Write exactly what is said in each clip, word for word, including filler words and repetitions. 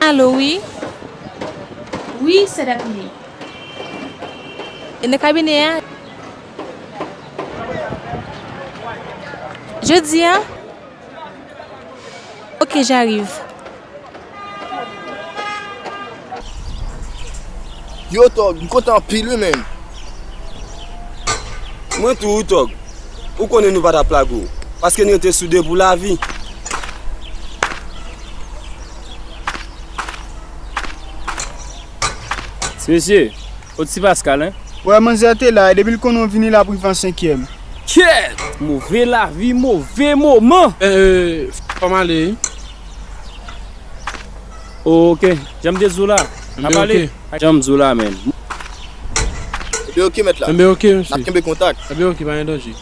Alo, wi? Wi, sè Daphné. E nan kabinè a? Jodi a? Ok, j'arrive. Yo, Tòg, m kontan anpil, wi, menn. Mwen tou, wi, Tòg. Ou konnen nou pa t ap lage w, paske n rete soude pou lavi. Ti mesye, o ti Paskal, en? Wè, manzè te la, e depi l konnen w vini, l ap rive an senkyèm. Kèt! Move lavi, move moman! Eh, eh, fò m ale, wi. Ok, jan m te di w la, n a pale. Jan m di w la, menn. Enben, ok, mèt la. Enben, ok, mesye. N ap kenbe kontak. Enben, ok, pa gen danje.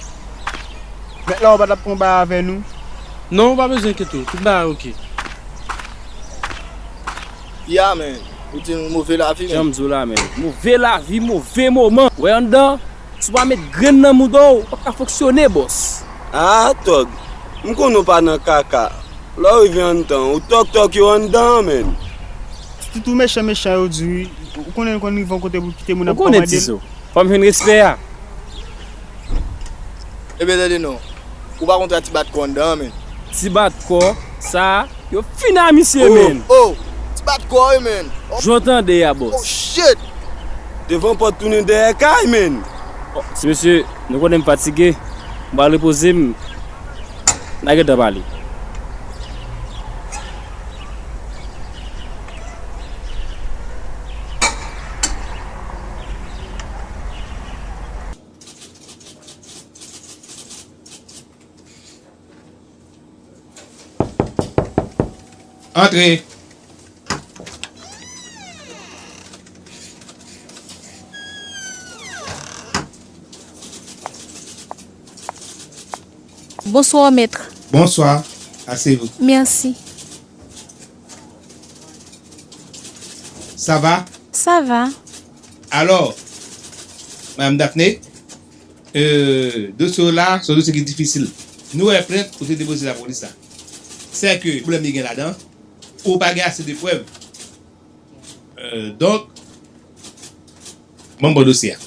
Mèt la, ou pa t ap pran bay avè nou? Non, ou pa bezwen enkyete w. Tout bagay ok. Ya, menn. Ou di nou move lavi, menn. Jan m di w la, menn. Move lavi, move moman. Wè anndan, si w pa met grenn nan mouda w, w p ap ka fonksyone, bòs. Ah, Tòg. M konnen w pa nan kaka. Lè w rive anndan, ou tòk tòk yo anndan, menn. Sitou mechan mechan yo di, wi. Ou konnen nou konn rive yon kote pou kite moun ap kòmande l. Ou konnen ti zo. Fò m jwenn respè a. Ebyen, tande non. Ou pa konn ti bat kò anndan an, menn. Ti bat kò, sa, yo fin a misye, menn. Oh, ti bat kò, wi, menn. Jan w tande a, bòs. Oh, shit! Devan pòt tounen dèyè kay, menn. Oh, ti mesye, nou konnen m fatige. M pral repoze m. N a gentan pale. Antre. Bonsoir, maître. Bonsoir. Asseyez-vous. Merci. Ça va? Ça va. Alors, Madame Daphné, euh, dosye w la, se yon dosye ki difisil. Nou wè plent ou te depoze lapolis la. Sèke pwoblèm li gen ladan, ou pa gen ase de prèv. Euh, donk, ban m ba w dosye a.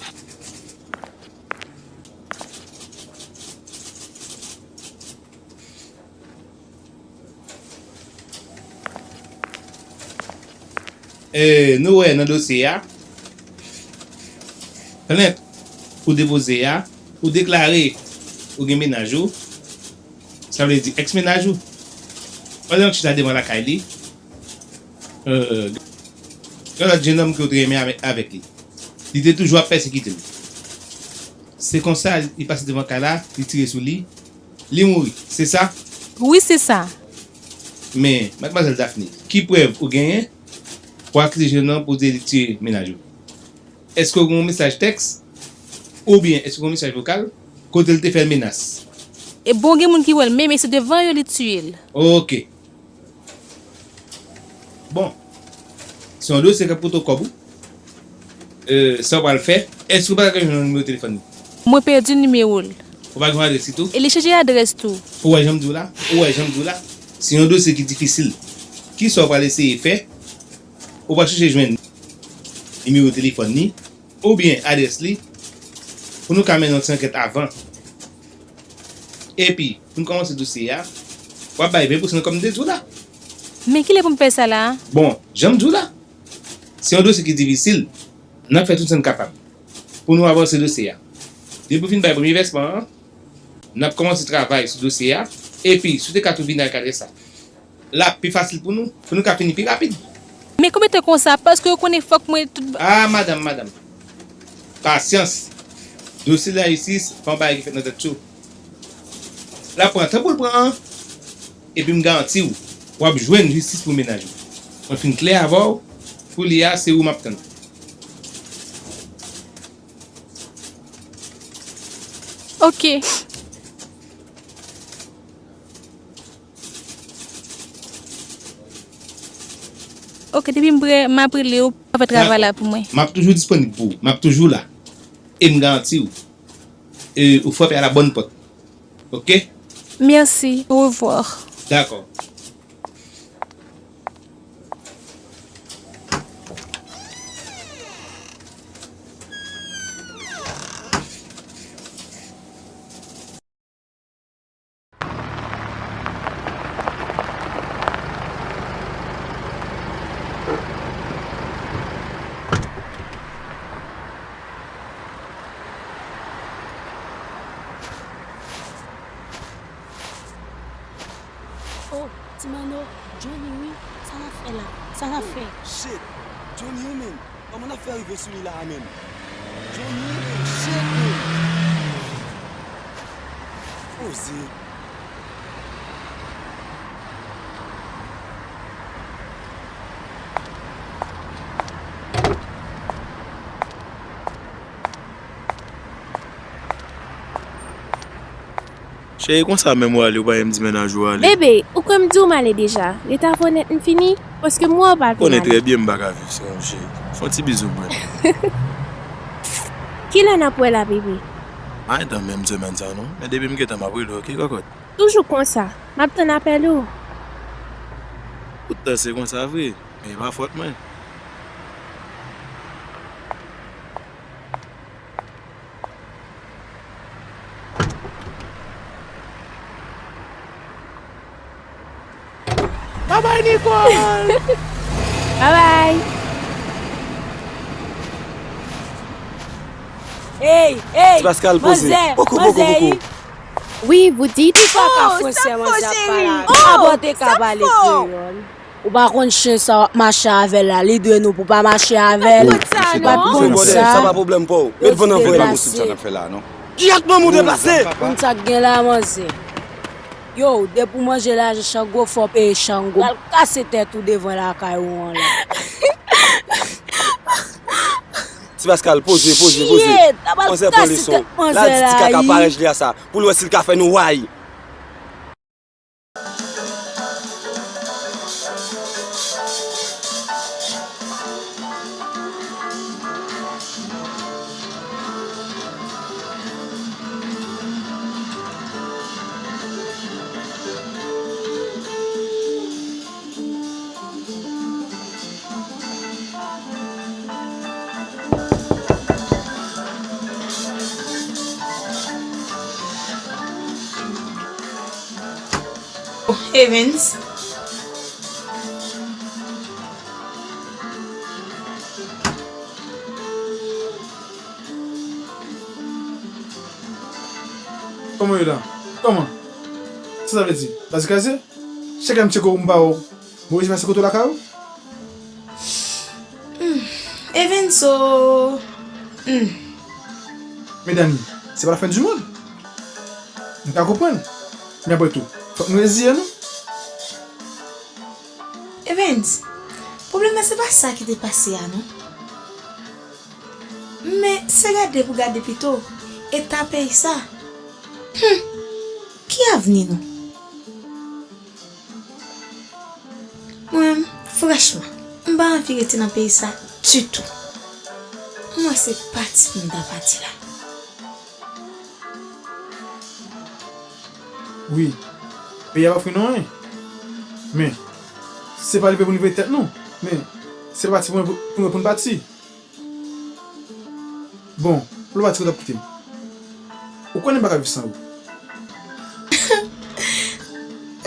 E, nou wè nan dosye a, plent ou depoze a, ou deklare ou gen mennaj ou, sa vle di èks mennaj ou. Pandan w chita devan lakay li, e, gen lòt jennonm ke w te renmen avè-, avèk li. Li te toujou ap pèsekite l. Se konsa, li pase devan kay la, li tire sou li, li mouri, se sa? Wi, se sa. Men, madmwazèl Daphné, ki prèv ou genyen pou akize jennonm pou di li tiye mennaj ou? Èske w gen yon mesaj tèks? Oubyen èske w gen yon mesaj vokal kote l te fè l menas? E bon, gen moun ki wè l menm, e se devan yo li tiye l. Ok. Bon, se yon dosye k ap koute w kòb ou. E, sa w pral fè? Èske w pa t ka jwenn nimewo telefòn li? Mwen pèdi nimewo l. Ou pa gen adrès li tou? E li chanje adrès tou. Ou wè jan m di w la? Ou wè jan m di w la? Se yon dosye ki difisil. Kisa w pral eseye fè? Ou pral chèche jwenn nimewo telefòn li oubyen adrès li pou nou ka mennen yon ti ankèt avan. Epi, pou n kòmanse dosye a, w ap bay ven pousan nan kòb m te di w la. Men kilè pou m fè sa la a? Bon, jan m di w la, se yon dosye ki difisil. N ap fè tout sa n kapab pou nou avanse dosye a. Depi w fin bay premye vèsman an, n ap kòmanse travay sou dosye a. Epi, si w te ka tou vini ak adrès la, l ap pi fasil pou nou, pou nou ka fini pi rapid. Men konbyen tan konsa? Paske ou konnen fòk mwen tout ba- Ah, madanm, madanm. Pasyans. Dosye lajistis pa yon bagay ki fèt nan tèt cho. L ap pran tan pou l pran an, epi m garanti w, w ap jwenn jistis pou mennaj ou. Mwen fin klè avè w, koulye a, se ou m ap tann. Ok. Ok, depi m prè, m ap rele w, w ap fè travay la pou mwen. M ap toujou disponib pou ou. M ap toujou la. E m garanti w, e, ou frape à la bonne porte. Ok? Merci, au revoir. Dakò. Oh, Ti Mano, Johnny wi, sa l ap fè la? Sa l ap fè? Shit! Johnny wi menm, kòman n ap fè rive sou li la a menm? Johnny wi menm, shit menm! Poze. Cheri, konsa menm w ale, ou pa janm di mennaj ou ale. Bebe, ou kwè m di w m ale deja? Ret avè w nèt, m fini, paske m wè w pa vin ale. Konnen trè byen m pa ka viv san ou, cheri. Fè yon ti bizou pou mwen. Kilè n ap wè la, bebe? Pa gen tan menm semèn sa non, men depi m gentan m ap rele w, oke, kòkòt? Toujou konsa, m ap tann apèl ou. Tout tan se konsa vre, men e pa fòt mwen. Babay Nicole! Babay! Ey, ey, Ti Pascal, poze. Manzè, poko, poko, manzè, poko. Wi, vous dites. Ki kaka fransè manzè ap pale avè? Abò te ka pale kreyòl. Ou pa konn chen sa w ap mache avè l la, li dwe nou pou pa mache avè l. Ou pa t konn sa. Sa pa pwoblèm pa w. Met van nan van. Ki ak manman w deplase? Moun sa k gen la, manzè. Yo, depi w manje lajan Chango, fò w peye Chango. Pral kase tèt ou devan lakay ou an la. Ti Pascal, poze, poze, poze. Manzè pran leson. L al di ti kaka parèj li a sa, pou l wè si l ka fè nou way. Evens. Kòman w ye la? Kòman? Sa sa vle di? Baz kraze? Chak lè m tcheke w m pa wè w, m oblije pase kote w lakay ou? Hmm. Evenso. Hmm. Men Dani, se pa la fen di mond. M ka konprann. Men apre tou, fòk nou reziye nou. Evens, pwoblèm nan se pa sa ki te pase a non. Men se gade pou gade pito eta peyi sa. Hmm. Ki avni nou? Mwen, franchman, m pa anvi rete nan peyi sa ditou. Mwen se pati pou m ta pati la. Wi, peyi a pa ofri nou anyen. Men, se pa leve pou nou leve tèt nou, men se pa pati pou nou, pou nou, pou nou pati. Bon, lè w pati kote w ap kite m? Ou konnen m pa ka viv san ou.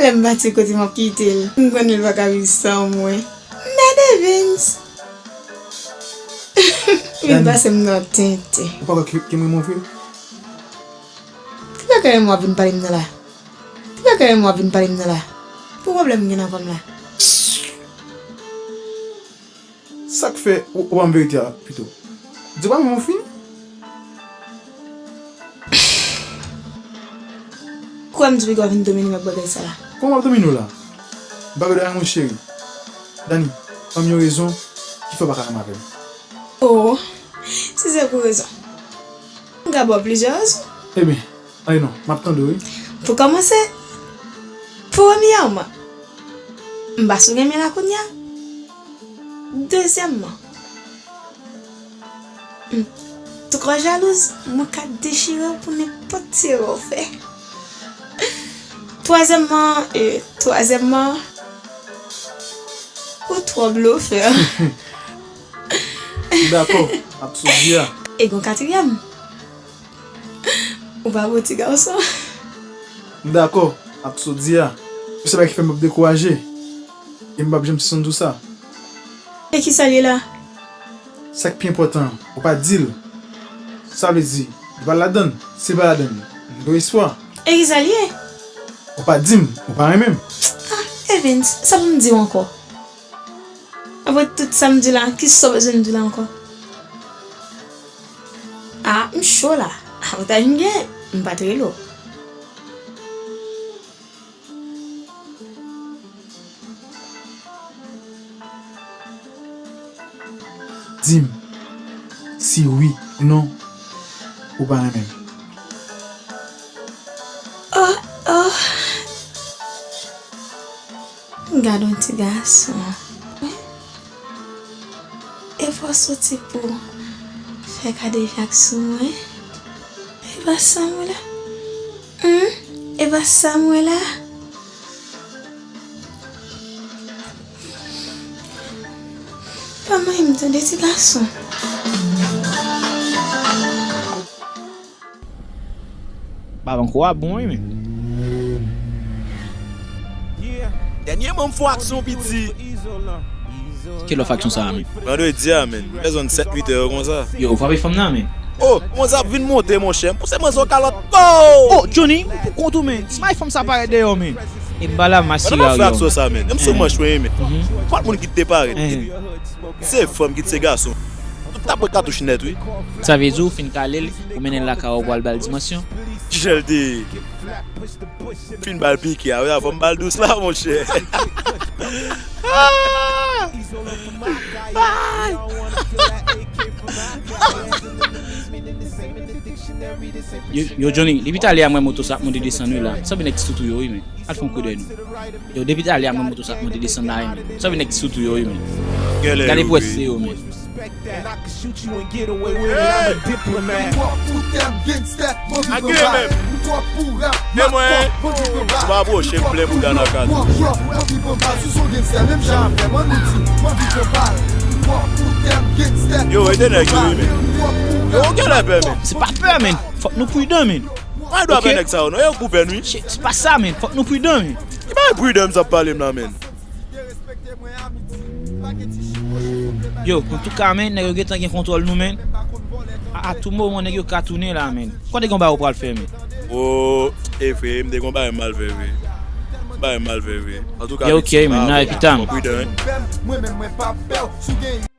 Lè m pati kote m ap kite l, m konnen l pa ka viv san mwen. Mèd Evens! Vin pase m nan tenten. Ou pa kwè ke, ke m renmen w vre? Ki bagay renmen w ap vin pale m nan la? Ki bagay renmen w ap vin pale m nan la? Pou pwoblèm m gen nan kò m la? Sa k fè ou, ou ban m verite a pito? Di w pa menm ou fini? Kwè m di w piga w vin domine m ak bagay sa la. Kòman w ap domine w la? M pa gen dwa anyen, mon cheri. Dani, ban m yon rezon ki fè w pa ka renmen avè m. Oh, si se pou rezon, m ka ba w plizyè rezon. Ebyen, ale non, m ap tande w, wi. Pou kòmanse, premyèman, m pa sou renmen la kounye a. Dezyèmman, m twò jalouz, mwen ka dechire w pou nenpòt ti erè w fè. Twazyèmman, e, twazyèmman, ou twò blofè. M dakò ak sa w di a. E gon katriyèm. Ou pa bon ti gason. M dakò ak sa w di a. Se sa ki fè m ap dekouraje. E m p ap janm sispèn di w sa. E kisa l ye la? Sa k pi enpòtan an, ou pa di l. Sa vle di, li pa ladann. Si l pa ladann, m gen espwa. E kisa l ye? Ou pa di m, ou pa renmen m. Ah, Evens, sa pou m di w ankò? Apre tout sa m di la, kisa w bezwen m di la ankò? Ah, m cho la. Avantaj m gen, m pa t rele w. Di m si wi ou non ou pa renmen m. Oh, oh. Gad yon ti gason. E fò soti pou fè kadejak sou mwen. E pa sa mwen la. Hmm? E pa sa mwen la. Pa manyen m tande ti gason. Bavan kou a bon wi men. Dènyèman m fè aksyon piti. Ki lè w fè aksyon sa a men? Vandredi a men. Bezwen sèt uit è konsa. Yo, ou frape fanm nan men. Oh, manzè ap vin monte monchè. M pouse manzè yon kalòt. Oh! Oh, Johnny, ou pou kont ou men. Smay fanm sa parèt deyò men. E m pa la m asire a yo. Sa men. M sou manch mwen men. Pòt moun ki te parèt. Se fanm ki se gason. Tout ap pran katouch nèt wi. Sa vle di ou fin kale l, ou mennen l lakay ou pou al ba l dimansyon. Kijan l te ye? Fin ba l pike a wi, fò m ba l dous la monchè. Yo, yo Johnny, depi talè a m wè moto sa ap monte desann wi la. Sanble nèg ti toutou yo wi men. Al fè yon koudèy non. Yo, depi talè a m wè moto sa ap monte desann la wi men. Sanble nèg ti toutou yo wi men. Gade pwès se yo men. Respect that. And I can shoot you and get away with it. I'm a diplomat. Mwen pou tèm gangsta, mwen viv anba. Temwen, ou pa apwoche m plen bouda nan kad. Mwen viv anba, sou son gangsta, menm jan avè m, ann nou di, mwen viv anba. Mwen pou tèm gangsta. Yo, ede nèg yo, wi, men. Yo, ou genlè pè, men. Se pa pè, men. Fòk nou pridan, men. Mwen dwe avè nèg sa yo, non, yo gouvèn, wi. Se pa sa, men. Fòk nou pridan, men. Ki bagay pridan m sa ap pale m la, men. Yo, antouka, men, nèg yo gentan gen kontwòl nou, men. A, a tou moman, nèg yo ka tounen la, men. Kote gen yon bagay ou pral fè, men? O, e vre, m te gen yon bagay m al fè, vre. Bagay m al fè, vre. Antouka, yo, ok, men, n a pita, men. Pridan, wi.